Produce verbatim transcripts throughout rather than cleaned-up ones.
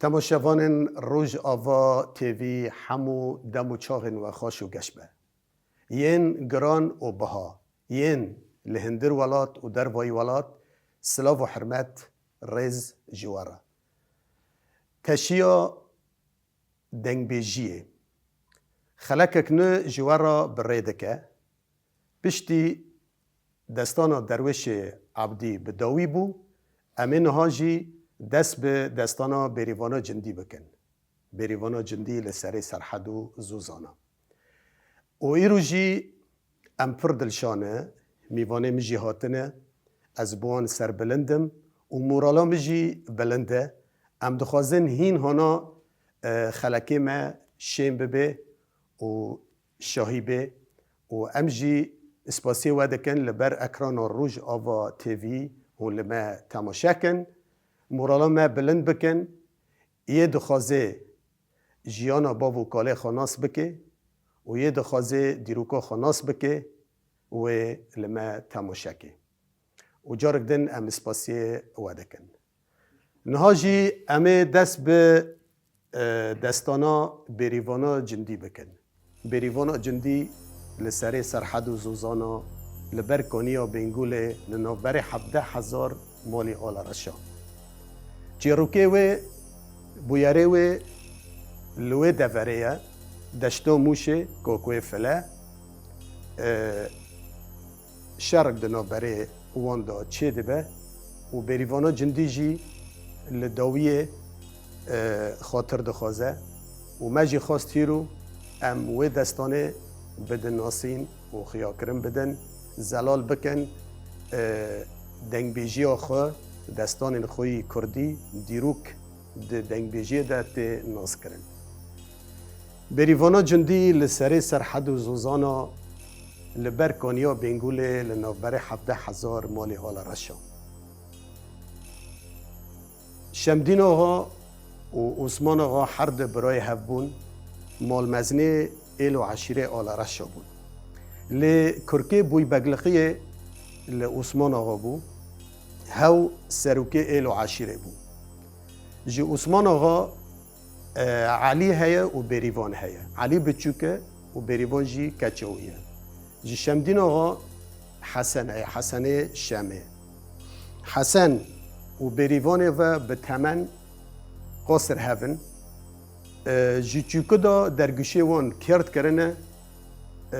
Temaşevanên Rojava T V hemû dem û çaxên we xweş û geş be. Yên giran û biha, yên li hundir welat û dervayî welat, silav û hurmet, rêz ji we re. Teşiya dengbêjiyê. Xelekek nû ji we re bi rê dike. Piştî destana Derwêşê Ebdî bi dawî bû, em ê niha jî dest bi destana Bêrîvana Cindî bikin. Bêrîvana Cindî li serê Serhed û Zozana. Û îro jî em pir dilşa ne, mîvanê min jî hatine, ez bi wan serbilind im û morala min jî bilind e. Em dixwazin hîn hana, e, xelekê me şên bibe û şahî bê û em jî spasiyê we dikin li ber ekrana Rojava T V hûn li me temaşe kin, morala me bilind bikin. Yê dixwaze jiyana bav û kalê xwe nas bike û yê dixwaze dîroka xwe nas bike, wê li me temaşe ke. Û carek din em spasiyê we dikin. Niha jî em ê dest bi, e, destana Bêrîvana Cindî bikin. Bêrîvana Cindî li serê Serhed û Zozana li ber kaniya Bêngûlê li navberê hevdeh hezar malê Ala Reşa. Çêrokê wê, bûyerê wê li wê deverê ye, deşta Mûşê, Kokoyê File, e, şerek di navberê wan de çêdibe û Bêrîvana Cindî jî li dawiyê, e, xatir dixwaze û me jî xwest hîro em wê destanê bidin nasîn û xuyakirin bidin, zelal bikin, e, dengbêjiya xwe, destanên xwe yî kurdî, dîrok di dengbêjiyê de tê naskirin. Bêrîvana Cindî li serê Serhed û Zozana li ber kaniya Bêngûlê li navberê hevdeh hezar malê Ala Reşa. Şemdîn Axa û Osman Axa her du birayê hev bûn, malmezinê êl û eşîrê Ala Reşa bûn. Lê kurkê Bûy Begliqiyê li Osman Axa bû, hew serokê êl û eşîrê bû. Ji Osman Axa, e, Elî heye û Bêrîvan heye. Elî biçûk e û Bêrîvan jî keça wî ye. Ji Şemdîn Axa Hesen heye, Hesenê Şemê. Hesen û Bêrîvanê ve bi temen qasir hev in. E, ji çûku de dergûşê wan kêrt kirine, e,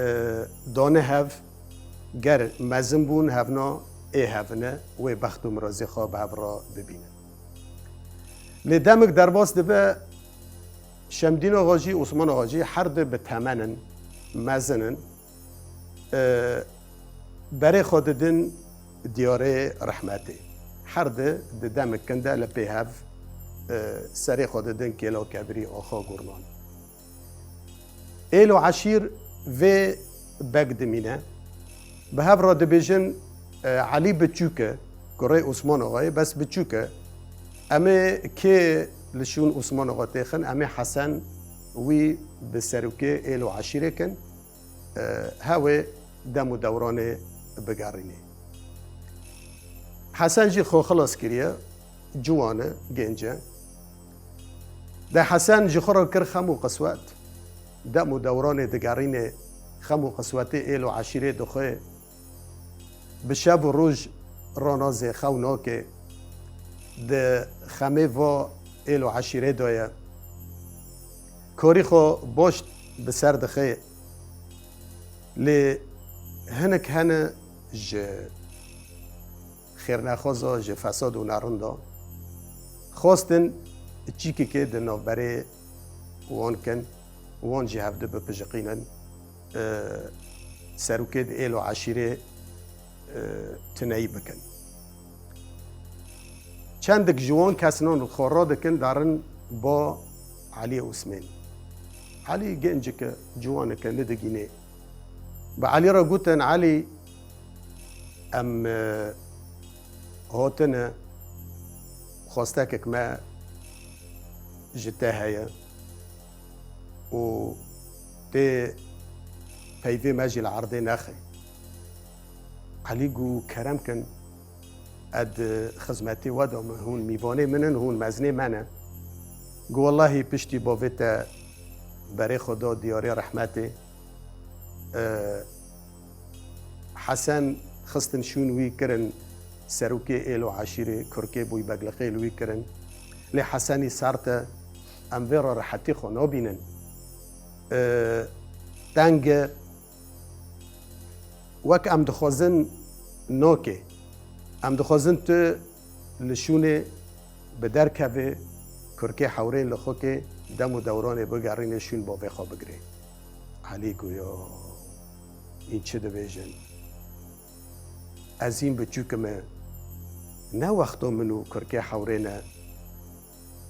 dane hev, ger mezin bûn, hevna ê hevine, wê bext û mirazê xwe bi hev re bibînin. Lê demik derbas dibe, Şemdîn Axa jî, Osman Axa jî her du bi temen in, mezin in. E, berê xwe didin diyarê rehmetê. Her du di demik kin de li pê hev, e, serê xwe didin kêla kebirî Axa Gurnan. Êl û eşîr vê beg dimîne. Bi hev re dibêjin, e, Elî biçûk e, kurê Osman Axayê, bes biçûk e. Em ê kê li şûn Osman Axa têxin, em ê Hesen wî bi serokê êl û eşîrê kin. E, hewê dem û dewranê bigerînê. Hesen jî xwe xilas kiriye, ciwan e, genc e. De Hesen ji xwe re kir xem û qiswet, dem û dewranê digerînê, xem û qiswetê êl û eşîrê dixwe, bi şev û roj ranazê xew nake, di xemê va êl û eşîrê de ye. Karî xwe baş bi ser dixe. Lê hinek hene ji xêrnexwaza, ji fesad û nerinda xwestin çîkekê di navberê wan kin, wan ji hevdu bipijiqînin, e, serokê di êl û eşîrê, e, tuneyî bikin. Çendik ji wan kesnan xwe radikin darin ba Elî Osmên. Elî gencik e, ciwanik e, nidigînê. Bi Elî re gotin, Elî, em, e, hatine, xwestekek me ji te heye û tê peyvê me jî li erdê nexe. Elî got, kerem kin, ez di xizmetê we de me, hûn mîvanê min in, hûn mezinê me ne. Got, wellahî piştî bavê te berê xwe da diyarê rehmetê. E, Hesen xistin şûn wî kirin serokê êl û eşîrê, kurkê bûy beglixê li wî kirin. Lê Hesenî sert e, em vê re rehetî xwe nabînin. E, teng e, wek em dixwazin nake. Em dixwazin tu li şûnê bi derkevê, kurkê hewrên li xwe kê, dem û dewranê bigerînê, şûn bavê xwe bigirê. Elî goya, hîn çi dibêjin? Ez hîn biçûk im e. Ne wexta min û kurkê hewrê ne.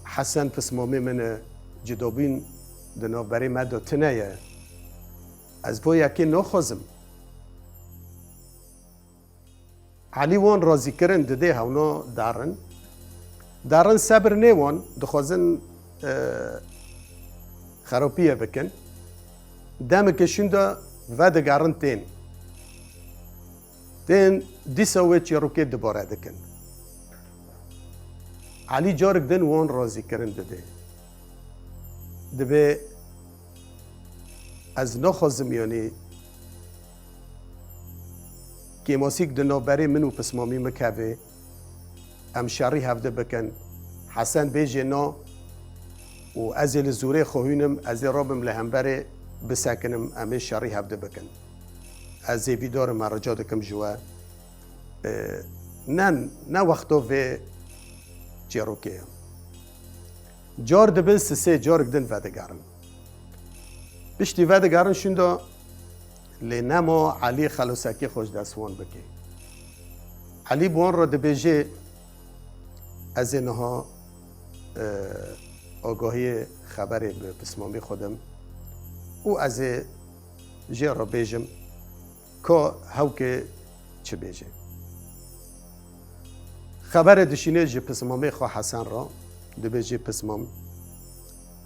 Hesen pismamê min e, cidabûn di navberê me de tune ye. Ez vê yekê naxwazim. Elî wan razî kirin, didê hewna derin. Derin sebir nê wan, dixwazin, e, xeropiye bikin. Demeke şûn de vedigerin tên. Tên dîsa wê çîrokê dubare dikin. Elî carik din wan razî kirin didê. Dibê ez naxwazim, yanî kêmasîk di navberê min û pismamî min keve, em şerî hevdi bikin. Hesen bêjê na û ez ê li zûrê xwe hûnim, ez ê rabim li hemberê bisekinim, em ê şerî hevdi bikin. Ez ê vî darim, me rica dikim ji we. E, ne, ne wexto vê çêrokê ye. Car dibin sisê, carik din vedigerin. Piştî vedigerin şûn de, lê nema Elî xelosekê xwe ji dest wan bike. Elî bi wan re dibêje, ez ê niha, e, agahiyê xeberê bi pismamî xwe dim û ez ê jê re bêjim. Ka hewkê çi bêje? Xebere dişîne ji pismamê xwe Hesen re, dibêje, pismam,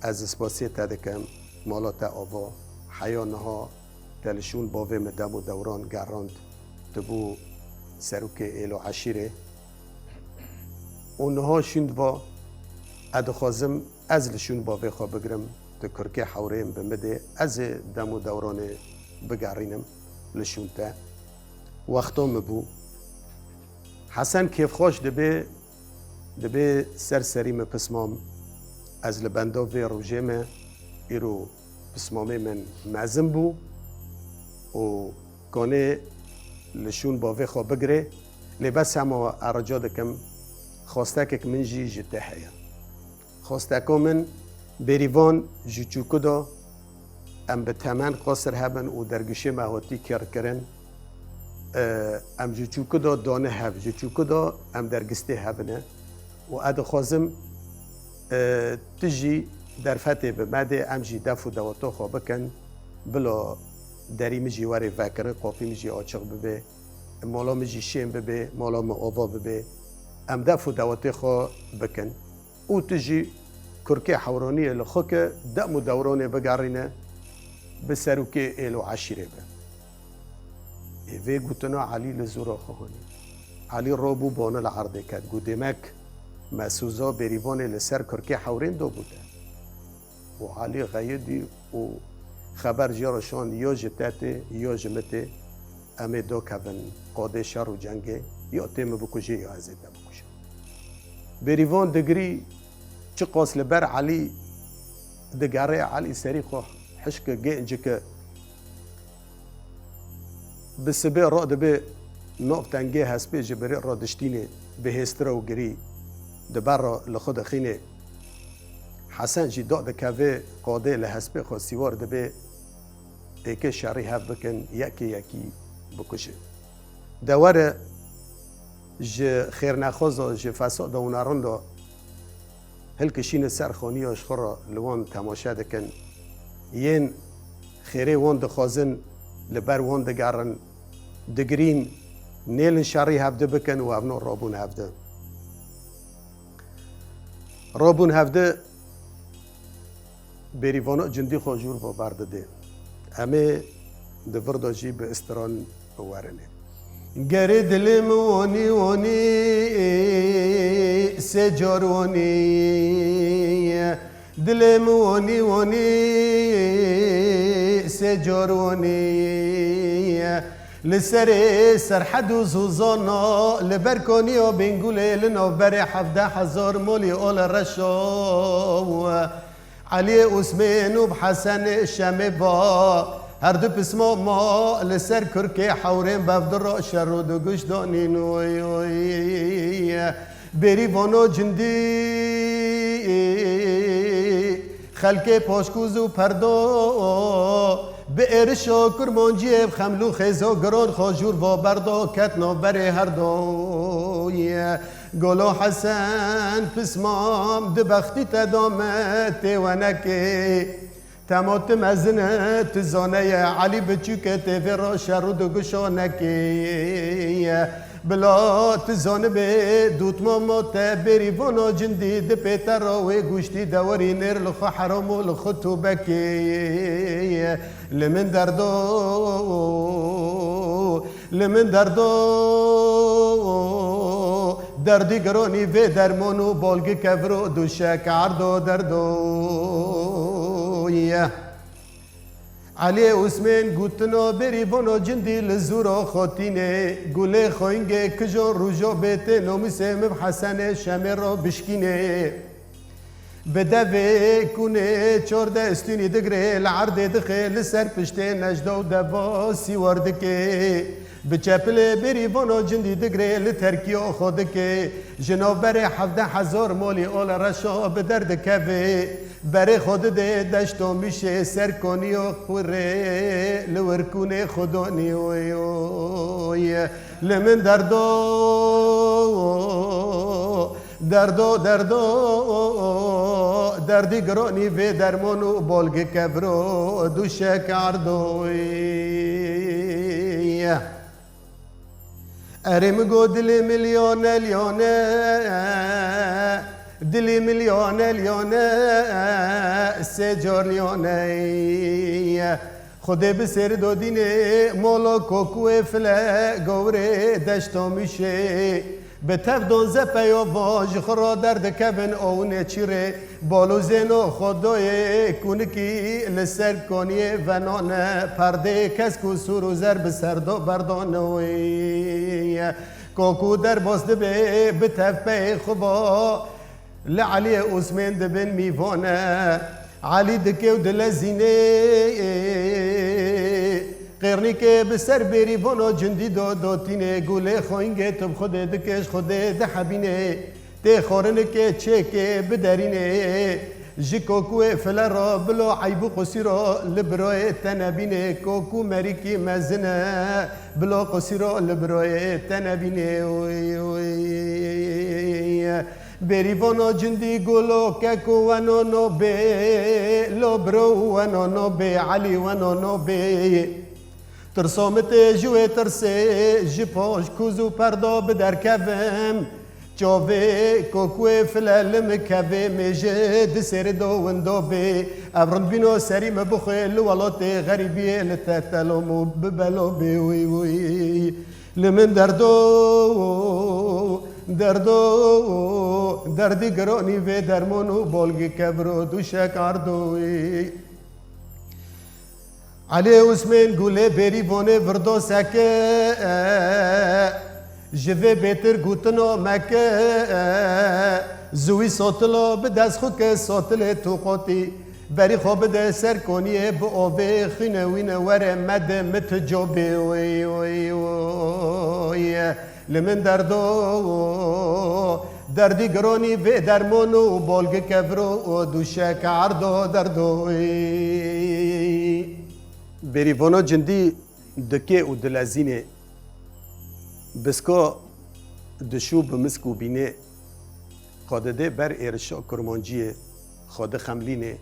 ez spasiyê te dikim, mala te ava, heya niha te li şûn bavê min dem û dewran gerand, tu bû serokê êl û eşîrê. Û niha şûn diva, ez dixwazim ez li şûn bavê xwe bigirim, tu kurkê hewrê min bi min dê, ez ê dem û dewranê bigerînim li şûn te. Wexto min bû. Hesen kêfxweş dibe, dibe ser serî min, pismam, ez li benda vê rojê me, îro pismamê min mezin bû û kanê li şûn bavê xwe bigirê. Lê bes hema we rica dikim, xwestekek min jî ji te heye. Xwesteka min, Bêrîvan ji çûku de em bi temen qasir hebin û dergişê me hatî kêrkirin. E, em ji çûku de dane hev, ji çûku de em dergistê hev ne. Û ez dixwazim, e, tu jî derfetê bi me dê, em jî def û deweta xwe bikin, bila derî min jî were vekirin, qapî min jî açiq bibe, mala min jî şên bibe, mala min ava bibe, em def û dewetê xwe bikin. Û tu jî kurkê hewraniyê li xwe ke, dem û dewranê bigerîne, bi serokê êl û eşîrê be. Ê vê gotina Elî li zora xwe hanî. Elî rabû bane li erdê ket. Got, demek me soza Bêrîvanê li ser kurkê hewrên dabû te. Û Elî xeyidî û xeber jê re şand, ya ji te tê, ya ji min tê, em ê dakevin qadê şer û cengê, ya tê min bikujê, ya ez ê te bikujim. Bêrîvan digirî, çiqas li ber Elî digerê, Elî serî xwe hişke, gê incike. Bi sibê radibe nav tengê hespê ji birê re diştînê, bi hêstir û girî di ber re li xwe dixînê. Hesen jî dadikeve qadê, li hespê xwe sîwar dibe, êkê şerî hev bikin, yekê yekî bikuje. De were ji xêrnexwaza, ji fesada û nerinda hilkişîne ser xaniya ji xwe re, li wan temaşe dikin. Yên xêrê wan dixwazin, li ber wan digerin, digirîn, nêlin şerî hevdi bikin û evno rabûn hevdi. Rabûn hevdi, Bêrîvana cindî xwe jûr ve berdidê. Em ê di vir de jî bi istiran werinê. Gerê dilê min wanî wanî, sê car wanî, Dilê min wanî wanî sê car wanî. Li serê serhed û zûzana, li ber koniya Bêngûlê, li navberê hevdeh hezar molî ol reşa. Eliyê Usmên û bi Hesenê Şemê ba, her du pisma ma, li ser kurkê hewrên bev di ra şer û du guş danîn. Oy, oy. Bêrîvano cindî, xelkê paşkûz û perdo, bi êrişa kurmanciyê, bi xeml û xêza giran xwe jûr va berda, ket navberê her doyê. Golo Hesen, pismam, di bextî te da me, tê wenekê. Tema tu mezin e, tu zane ye, Elî biçûk e, tê vê re şer û du guşa nekê. Bila tu zanibê, dûtma ma te, Bêrîvana cindî, di pê te re wê guştî dewerî nêr li xwe heram û li xwe tûbekê. Li min derdo, li min derdo, derdî gironî vê dermon û bolgi kevro duşek erdo derdo ye. Eliyê Usmên gotino, Bêrîvano cindî, li zûra xotînê, gulê xoyingê kijon rûjo bê, tê nomîsê min bi Hesenê Şemê re bişkînê. Bi devê kûnê çordeh stûnî digirê, li erdê dixê, li ser piştê nejda û deva sîwar dikê. Bi çepilê Bêrîvano cindî digirê, li terkiya xwe dikê. Ji navberê hevdeh hezar molî ol reşa bi der dikevê. Berê xwe didê deşto mîşê, ser koniyo xwirê, li wir kûnê xwe donî. Oy, oy. Li min derdo, derdo, derdo, derdî gironî vê dermon û bolgi kevro duşek erdoyê. Erê min got, dilê min liyane, liyane, dilê min liyane, liyane, sê car liyane. Xwedê bi sêr dodînê, molo kokûê file, gowrê deşto mîşê. Bi tev donze peyo va, ji xwe re derdikevin, owinê çîrê. Balûzêno xwe doyê, kûnikî li ser koniyê venane. Perdê kesk û sûr û zer bi ser do berdane wê. Kokû derbas dibe, bi tev peyê xwe va. Li Eliyê Osmên dibin mîvane. Elî dikê û dilezînê. Qêrnîkê bi ser Bêrîvano cindî do dotînê. Gulê xoyingê tu bi Xwedê dikê, ji Xwedê dihebînê. Tê xorinikê çêkê biderînê. Ji kokûyê file re bilo eyb û qusîro li biroyê te nebînê. Kokû merîkî mezin e, bilo qusîro li biroyê te nebînê. Oy, oy. Bêrîvano cindî golo keko weno no bê, lo bro weno no bê, Elî weno no bê. Tirso min tê ji wê tirsê, ji paş kûz û perdo bi derkevim. Çavê kokûyê file li min kevê, mêje di sêri do windo bê. Ev rindbîno serî min bixwê, li welatê xerîbiyê li te telom û bi belo bê. Wî, wî. Li min derdo, derdo, derdî gironî vê dermon û bolgi kevro duşek ardoyî. Elê Usmên gulê Bêrîvonê virdo seke, ji vê bêtir gotino meke, ziwî sotilo bi dest xwe ke sotilê tu qotî. Berî xwe bide ser koniyê bi ovê xîne wîne were mede mi tu cobê. Oy, oy, oy. Li min derdo, derdî gironî vê dermon û bolgi kevro û duşek ardo derdo. Berîvono cindî dikê û dilezînê, bisko dişû bi misk û bînê, xwe didê ber êrişa kurmanciyê, xwe dixemlînê.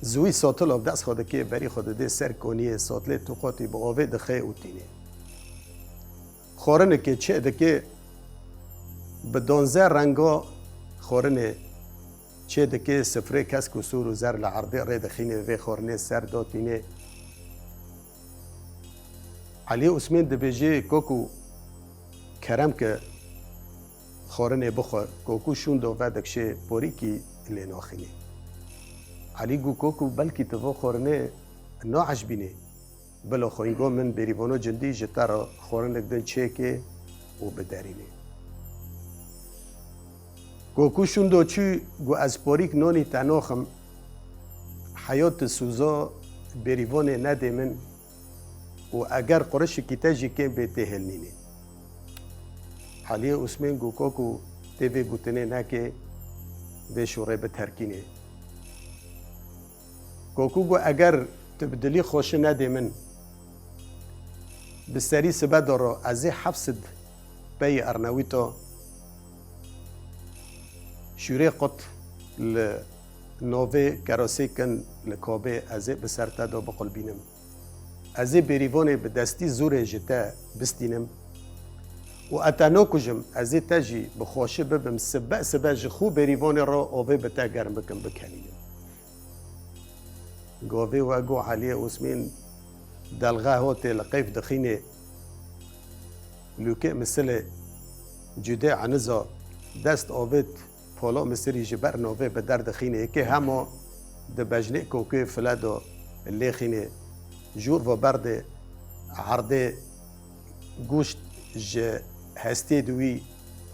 Ziwî sotilo bi dest xwe dikê, berî xwe didê ser koniyê, sotilê tu qotî bi ovê dixê û tînê. Xorinikê çê dike bi donze rengo xorinê çê dike, sifrê kesk û sûr û zer li erdê rê dixînê, vê xorinê ser dotînê. Elî Usmên dibêje, Kokû kerem ke xorinê bixwe, Kokû şûndo vedikşê, porîkî lê naxînê. Elî got, Koku, belkî tu vê xwarinê naecibînî. Bila xwîngo min Bêrîvano Cindî ji te re xwarinek din çêke û biderîne. Koku şûndo çû, got, Ez porîk nonî te naxim, heya tu sûza Bêrîvanê nedê min û eger qurişikî te jî kêm bê tê hilnînê. Eliyê Osmên got, Koku, tê vê gotinê neke, vê şûrê biterkînê. Koku got, Eger tu bi dilî xweşi nedê min, bi serî sibe de re ez ê heft sed peyê ernewîta şûrê qut li navê kerosê kin li kabê ez ê bi ser te de biqulbînim. Ez ê Bêrîvanê bi destî zûrê ji te bistînim û ez te nakujim, ez ê te jî bi xweşi bibim, sibe sibe ji xwe Bêrîvanê re avê bi te germ bikim, bikenînim. Gavê we got, Eliyê Osmên delxe hotê li qeyf dixînê, lûkê misilê cudê eniza dest avêt, polo misirî ji ber navê bi der dixînê, yekê hema di bejnê kokê file de lêxînê, jûr ve berdê erdê, goşt ji hestê di wî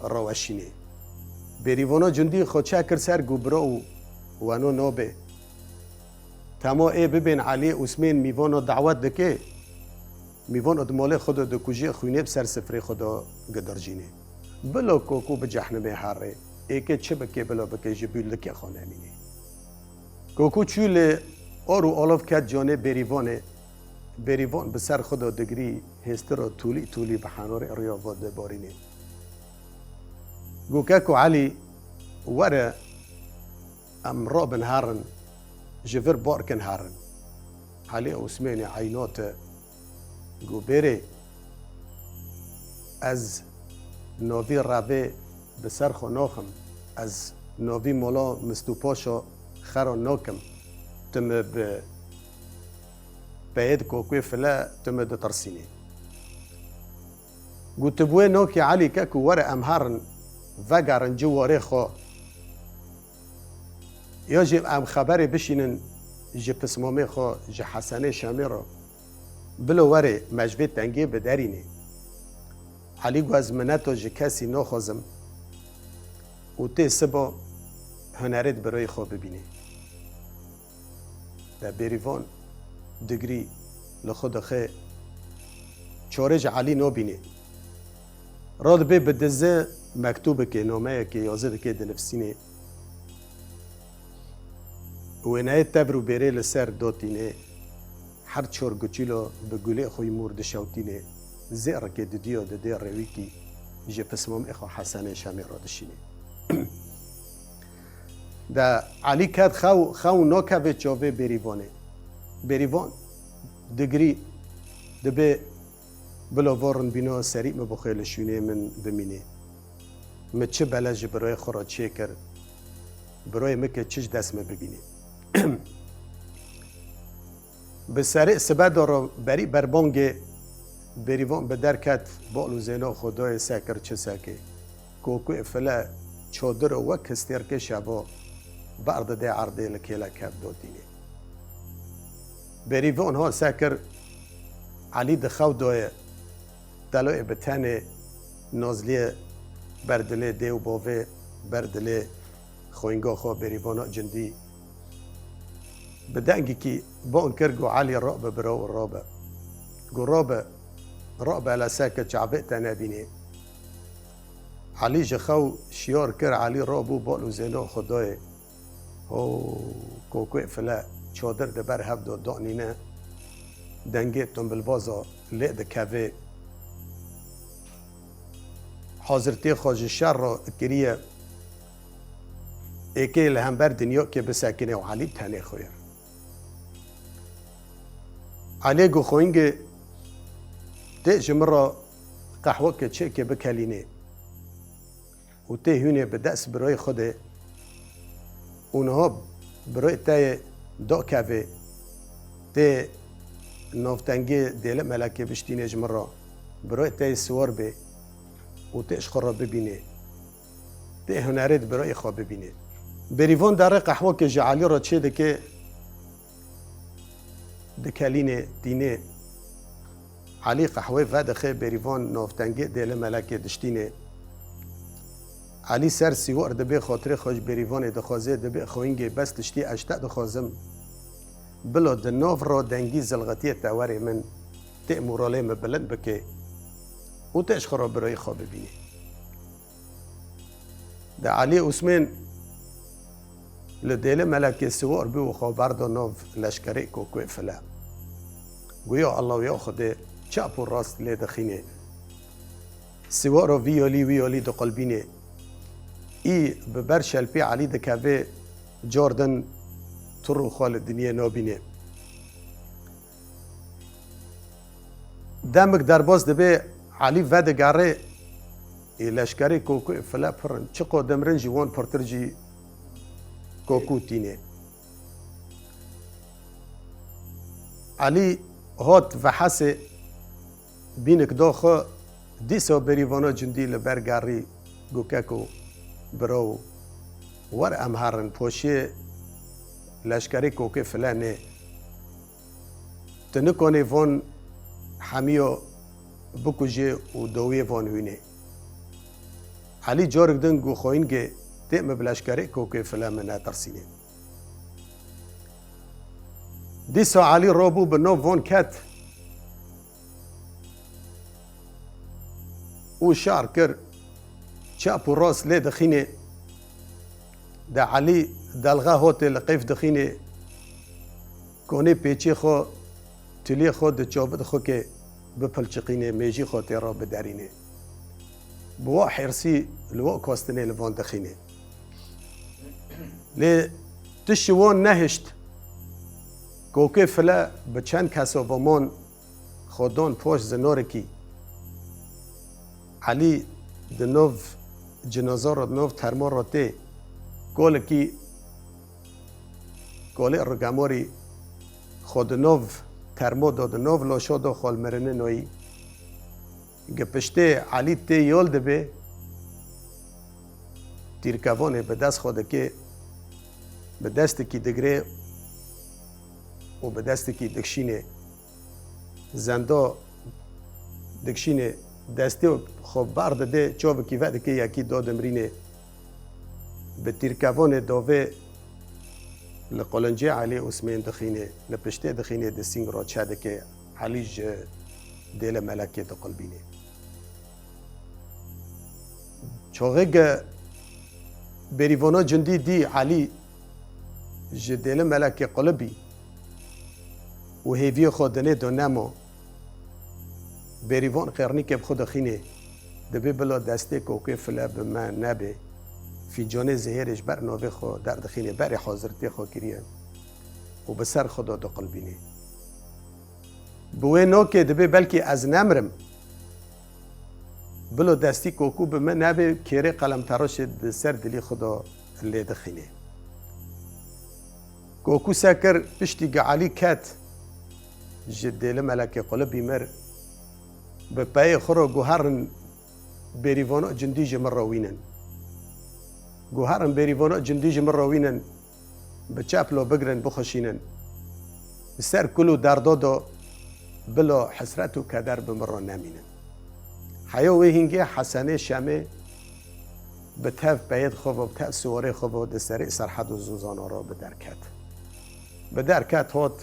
reweşînê. Bêrîvano Cindî xwe çekir ser, got, Biro, weno nabê. Temo ê bibên Eliyê Osmên mîvano dawet dike, mîvano di molê xwe de dikujê, xwînê bi ser sifrê xwe de gidircînê. Bilo Koku bi cehnimê herê, êkê çi bike bilo bike, ji bûlikê xwe nemînê. Koku çû lê or û olof ket canê Bêrîvanê. Bêrîvan bi ser xwe de digirî, hêstir û tûlî tûlî bi henorê riya ve dibarînê. Got, Keko Elî, were em rabin herin, ji vir bar kin herin. Eliyê Osmênê eynate, got, Bêrê, ez navî revê bi ser xwe naxim, ez navî mola Mistûpaşa xera nakim, tu mi bi peyê di kokê file, tu mi ditirsînî. Got, Tu bi wê nakî Elî, Keko, were em herin, vegerin ciwarê xwe. Ya jî em xeberê bişînin ji pismamê xwe, ji Hesenê Şamê re. Bilo were me ji vê tengê biderînê. Elî got, Ez mineto ji kesî naxwazim û tê siba hunerê di biroyê xwe bibînê. De Bêrîvan digirî, li xwe dixê, çarê ji Elî nabînê. Radibê bi dizê mektûbekê, nameyekê yazê dike, dinivîsînê. Wêneyê tevr û bêrê li ser dotînê, her çor guçîlo bi gulê xwe yî mûr dişewtînê, zêrekê didiyo didê rêwîkî ji pismamê xwe Hesenê Şamê re dişînê. De Elî ket xew, xew nakeve çavê Bêrîvanê. Bêrîvan digirî, dibê, Bilo vo rindbîno serî mi bixwe li şûnê min bimînê. Mi çi bele ji biroyê xwe re çêkir, biroyê mi ke çi ji dest mi bibînê. Bi serê sibe de re berî berbangê Bêrîvan bi der ket, bal û zêna xwe dayê sekir çi sekê. Kokê file çadir û wek histêrkê şeva berdidê erdê, li kêlek hev dotînê. Bêrîvan ha sekir, Elî di xew de ye, teloyê bi tenê, Nazliyê ber dilê dê û bavê, ber dilê xwînga xwe Bêrîvana Cindî. Bi dengekî bang kir, got, Elî, rabe biro û rabe. Got, Rabe, rabe, hele sekir çavê te nebînê. Elî ji xew şiyar kir, Elî rabû, bal û zêna xwe dayê. Ho, kokê file çadir di ber hev de danîne, dengê tumbilbaza lê dikeve. Hazirtiyê xwe ji şer re kiriye, êkê li hember dinyokê bisekine û Elî bi tenê xwe ye. Elê got, Xwîngê, tê ji min re qehweke çêkê bikelînê û tê hûnê bi dest biroyê xwe de û niha biroyê te yê dakevê, tê navtengê dêle melekê biştînê ji min re, biroyê te yê siwar bê û tê ji xwe re bibînê. Tê hunerê di biroyê xwe bibînê. Bêrîvan derê qehwekê ji Elî re çê dike, dikelînê tînê. Elî qehwê vedixe, bêrîvan navtengê Dêle Melekê diştînê. Elî ser sîwar dibe, xatirê xwe ji bêrîvanê dixwaze, dibe xwîngê, bes tiştî ez ji te dixwazim. Bila di nav ra dengî zilxetiyê te were min, tê moralê min bilind bike û tê ji xwe re birayê xwe bibînê. De Elî Usmên li Dêle Melekê siwar bû û xwe berda nav leşkerê Kokoyê File. Guya Allawiya Xwedê çap û rast lê dixînê. Siwara vî yalî wî yalî diqulbînê. Î bi ber şelpî Elî dikeve, car din tur û xwe li dinyê nabînê. Demik derbas dibe, Elî vedigere, ê leşkerê Kokoyê File pir in. Çiqo dimrin jî wan pirtir jî Kokû tînê. Elî hat vehesê, bînik da xwe, dîsa bêrîvana cundî li ber gerî, got, Keko, birawo, wer em herin, poşiyê leşkerê Kokê File nê. Tu nikanê van hemiya bikujê û dawiyê van wînê. Elî carik din got, Xwîngê, tê min bi leşkerê Kokê File min netirsînê. Dîsa Elî rabû bi nav van ket û şar kir, çap û rast lê dixînê. De Elî delxe hotê li qeyf dixînê, konê pêçê xwe, tiliyê xwe di çavit xwe ke bipilçiqînê, mêjî xwe tê re biderînê. Bi wa hêrsî li wa kastinê li van dixînê. Lê tişt ji wan nehişt. Kokê File bi çend kesa ve man xwe dan paş zinarekî. Elî di nav cinaza re, di nav terma re tê. Kolekî, kolê rigemarî xwe di nav terma de, di nav laşa de xwe li mirinê nayî. Gi piştê Elî tê yol dibe, tîrkevanê bi dest xwe dike, bi destekî digire û bi destekî dikşîne. Zenda dikşîne, destê xwe ber dide, çavekî vedike, yekî da dimrînê. Bi tîrkevanê dovê li qulincê Elî Usmên dixînê, li piştê dixînê, di sîng re çe dike, Elî ji Dêle Melekê diqulbînê. Çaxê ge bêrîvana cundî dî Elî ji Dêle Melekê qulibî û hêviyê xwe dinê do nema. Bêrîvan qêrnîkê bi xwe dixînê, dibê bila destê Kokê File bi me nebe. Fîncanê zihêrê ji ber navê xwe derdixînê, berê hazirtiyê xwe kiriye û bi ser xwe de diqilbînê. Bi wê nokê dibê belkî ez nemrim. Bilo destî Kokû bi min nebe, kêrê qelemteroşê di ser dilî xwe de lê dixînê. Kokû se kir, piştî gi Elî ket, ji Dêli Melekê qulibî mir, bi peyê xwe re guherin bêrîvana cindî ji min re wînin. Guherin bêrîvana cindî ji min re wînin. Bi çeplo bigirin, bixweşînin. Bi ser kul û derdo do bilo hesret û keder bi min re nemînin. Heya wê hîngê Hesenê Şemê bi tev peyêd xwe ve, bi tev siwarê xwe ve di serê Serhed û Zûzana re bi derket. Bi derket hot,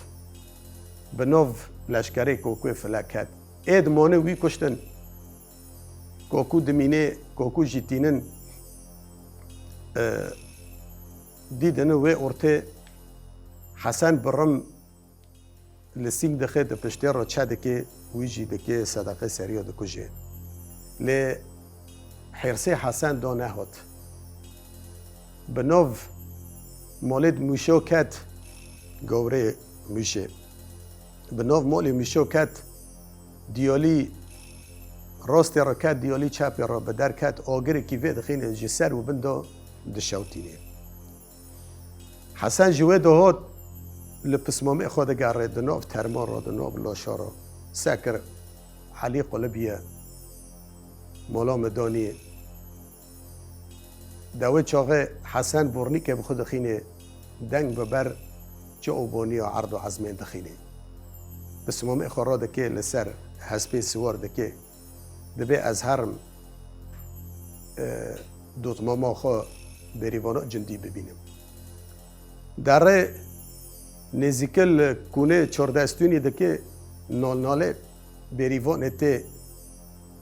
bi nov leşkerê Kokûyê File ket. Êd mane wî kuştin. Kokû dimîne, Kokû jî tînin. E, dîdine wê ortê Hesen bi rim li sîng dixê, di piştê re çe dike, wî jî dike sedeqê seriya dikuje. Lê hêrsê Hesen da nehot. Bi nov malê di Mûşo ket, gawrê Mûşê. Bi nov malê Mûşo ket, diyalî rastê re ket, diyalî çepê re bi der ket, agirekî vê dixîne ji ser û bin de dişewtîne. Hesen ji wê de hot li pismamê xwe digere, di nav terma re, di nav laşa re. Se kir, Elî qulibiye, mala min danî. De wê çaxê Hesen bornîkê bi xwe dixîne, deng bi ber çi û boniya erd û ezmên dixîne. Pismamê xwe radike, li ser hespê siwar dike. Dibê ez herim, e, dotmama xwe berîvana cindî bibînim. Derê nêzîkî li kûnê çardestûnî dike, nalnalê berîvanê tê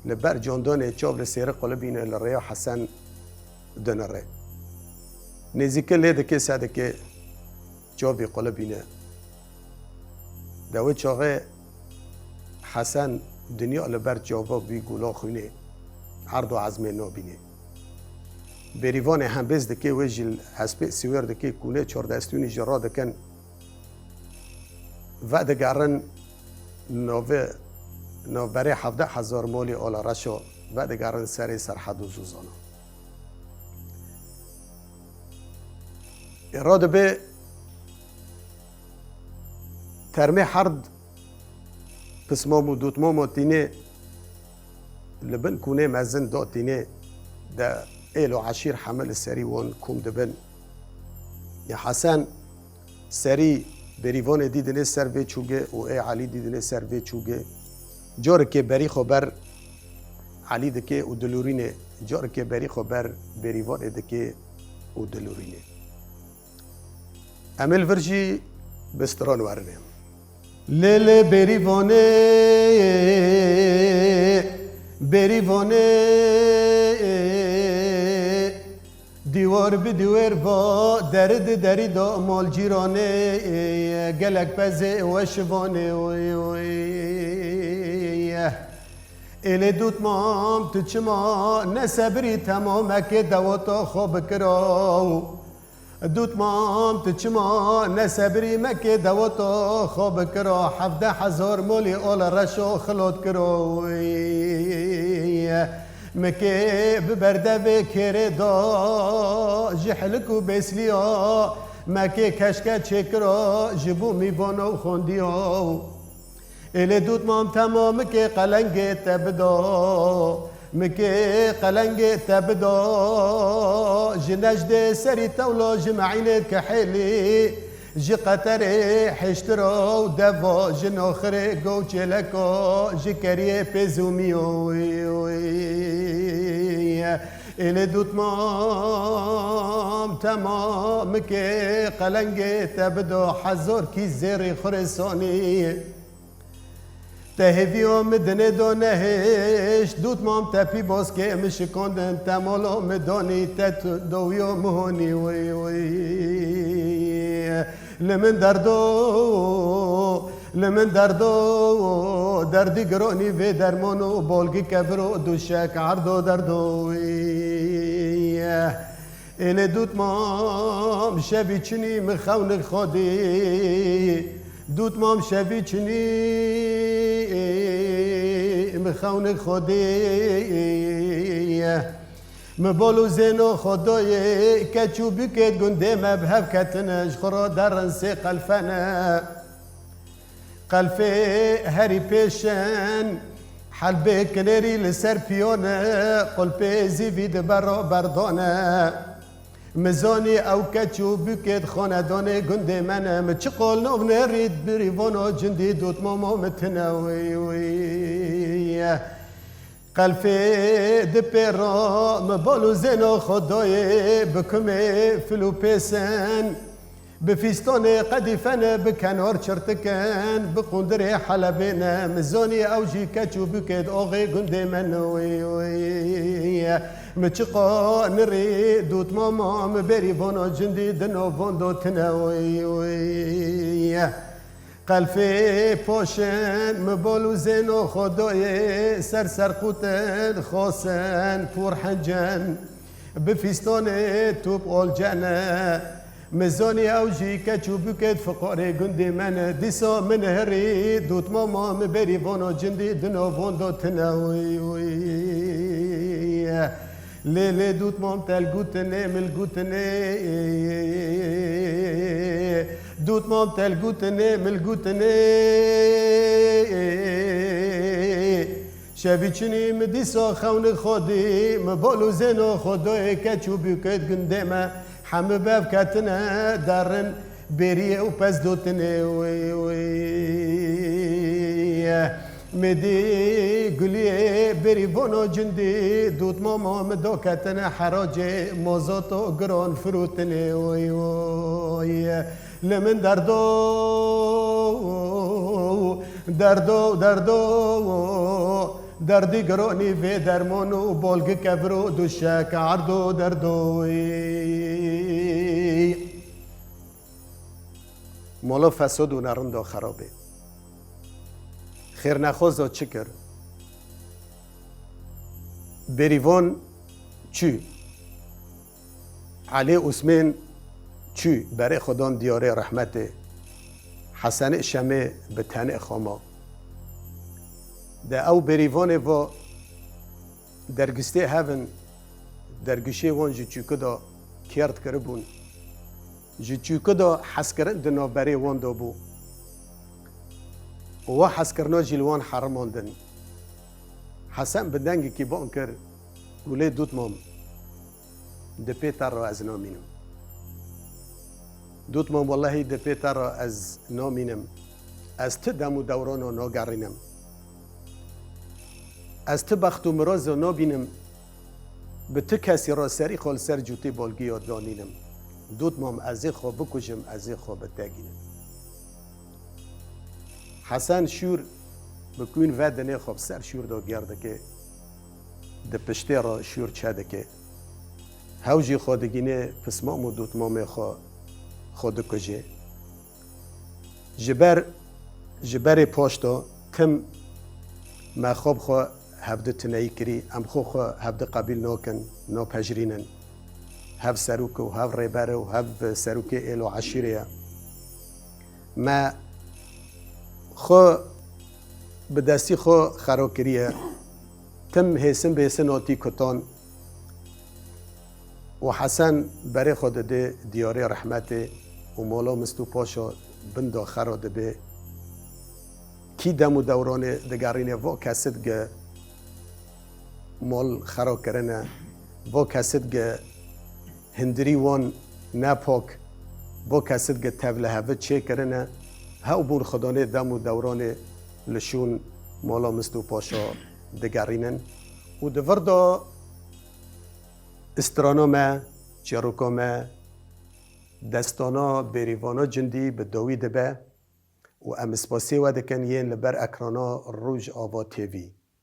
li ber candanê çav li sêri qulibîne li rêya Hesen dinire. Nêzîkî lê dike sedike çavî qulibîne. Dewê çaxê Hesen dinya li ber çava bî gula xwînê, erd û ezmê nabînê. Berîvanê hembêz dike, wê jî li hespê siwêr dike, kûnê çardestûnî jî radikin. Vedigerin navê, navberê hevdeh hezar malî Ala Reşo, vedigerin serê Serhed û Zozana. Ê radibe termê herd pismam û dotmama tînê li bin kûnê mezin da tînê de êl û eşîr heme li serî wan kom dibin. Ya Hesen serî berîvanê dî dinê ser vê çûgê û ê Elî dî dinê ser vê çûgê. Carekê berî xwe ber Elî dike û dilûrînê, carekê berî xwe ber berîvanê dike û dilûrînê. Em ê li vir jî bi stran werine. Lê lê berîvanê, berîvanê, dîwar bi dîwêr va, derî di derî da mal cîranê, gelek pezê weşivanê, oy, oy. Êlê dotmam tu çima nesebirî temamekê dewata xwe bikira? Dotmam tu çima nesebirî mekê dewata xwe bikira? Hevdeh hezar molî Ala Reşo xilot kiro. Mekê bi berdevê kêrê da, ji hilik û bêsliya mekê keşke çêkira, ji bo mîvana û xwendiya. Êlê dotmam tema mekê qelengê te bida, mekê qelengê te bida, ji nejdê serî tewla, ji meînê kihêlî, ji qeterê hêştira û deva, ji naxirê go çêleka, ji keriyê pêzûmiyo. Êlê dotmam tema mekê qelengê te bida, hezar kî zêrî xurêsanî. Te hêviya min dinê da nehêşt, dotmam te pî baskê min şikandin, te mala min danî, te tu dawiya min honî, oy, oy. Li min derdo, li min derdo, derdî giranî vê derman û bolgî kevir û duşek erdo derdo, oy. Êlê dotmam şevî çinî min xewnik xwedî. Dotmam şevî çinî min xewnik xwedî. Min bol û zêno xwedayê keç û bûkêt gundê me bi hev ketine, ji xwe re derin sê qelfene. Qelfê herî pêşin, helbê kinêrî li ser piyane, qulpê zîvî di bera berdane. Min zanî ew keç û bûkêt xanedanê gundê me ne. Min çiqol nav nêrît birîvana cindî, dotmama min tine, wî, wî. Qelfê di pêra min bal û zêna xwe dayê, bi kumê fil û pêsin, bi fîstanê qedîfene, bi kenar çirtikin, bi qundirê helebêne. Min zanî ew jî keç û bûkêt oxê gundê me ne, wî, wî. Min çiqa nirî dûtmama, min berî vana cindî di nav van de tine, wî, wî. Qelfê poşên mi bol û zêno xwe doyê, ser serqûtin xosin pûr hencin, bi fîstonê tûp olcene. Mi zonî ew jî keç û bûkêt fiqorê gundê me ne. Dîsa min hirî dûtmama mi berî vono cindî dino vondo tine, uy, uy. Lê lê dûtmam tel gutinê, mil gutinê. Dûtmam tel gutinê, mil gutinê. Şevî çinî mi dîsa xewnî xwedî, mi bol û zêno xwedoyê keç û bûkêt gundê me. Hemî bev ketine derin, bêriyê û pez dotinê. Uy, uy. Mêdî guliyê berîvano cindî, dût mama min do ketine heracê, mozoto giran firûtinê, oy, oy. Li min derdo, derdo, derdo, derdî giranî vê derman û bolgi kevir û duşek erdo derdo, oy. Mala fesad û nerindo xerabê. Xêrnexwaz da çi kir? Berîvan çû. Elî Osmên çû, berê xwe dan diyarê rehmetê. Hesenê Şemê bi tenê xama. De ew berîvanê va dergistê hev in, dergişê wan ji çûku de kêrt kiribûn. Ji çûku de hezkirin di navberê wan de bû. Û wa hezkirina jî li wan herimandin. Hesen bi dengekî bang kir, gulê dût mam, di pê te re ez namînim. Dût mam, wellehî di pê te re ez namînim. Ez ti dem û dewrana nagerînim. Ez ti bext û miraza nabînim. Bi ti kesî re serî xwe li ser cûtê balgiya danînim. Dût mam, ez ê xwe bikujim, ez ê xwe bitegînim. Hesen şûr bi kûn vedinê xwe bi ser şûr de gêr dike. Di piştê re şûr çe dike. Hew jî xwe digîne pismam û dûtmamê xwe, xwe dikuje. Ji ber, ji berê paş de tim me xwe bi xwe hevdi tineyî kirî, em xwe xwe hevdi qebîl nakin, napejirînin. Hev serok û hev rêber û hev serokê êl û eşîrê ye. Me xwe bi destî xwe xero kiriye. Tim hêsin bêsin hatî kutan. Û Hesen berê xwe didê diyarê rehmetê û mala Mistû Paşa bin da xera dibê. Kî dem û dewranê digerîne, va kesit gi mal xera kirine, va kesit gi hindirî wan nepak, va kesit gi tevlihevit çêkirine, hew bûn xidanê dem û dewranê li şûn mala Mistû Paşa digerînin. Û di vir de Strana me, çîroka me, destana Bêrîvana Cindî bi dawî dibe û em spasiyê we dikin yên li ber ekrana Rojava T V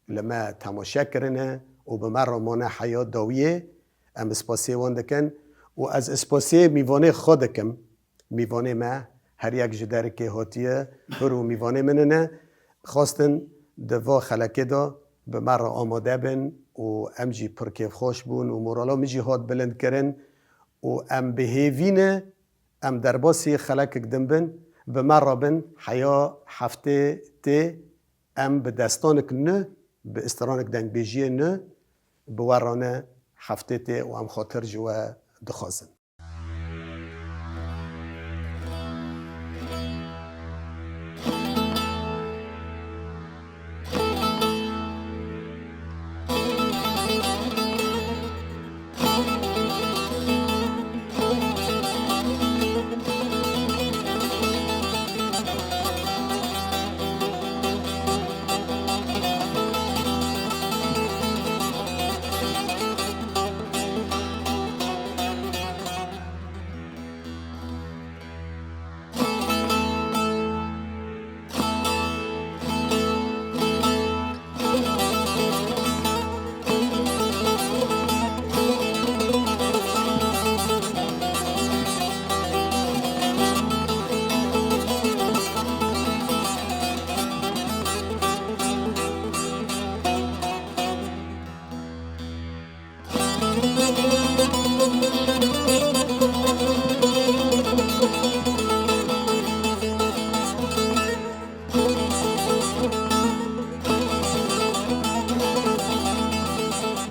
li me temaşe kirine û bi me re mane heya dawiyê. Em spasiyê wan dikin û ez spasiyê mîvanê xwe dikim. Mîvanê me her yek ji derikê hatiye, pir û mîvanê min in e. Xwestin di va xelekê de bi me re amade bin û em jî pir kêfxweş bûn û morala min jî hat bilindkirin û em bi hêvî ne, em derbasî xelekek din bin, bi me re bin, heya heftê tê. Em bi destanek nû, bi stranek dengbêjiyê nû, bi we re ne, heftê tê û em xatir ji we dixwazin.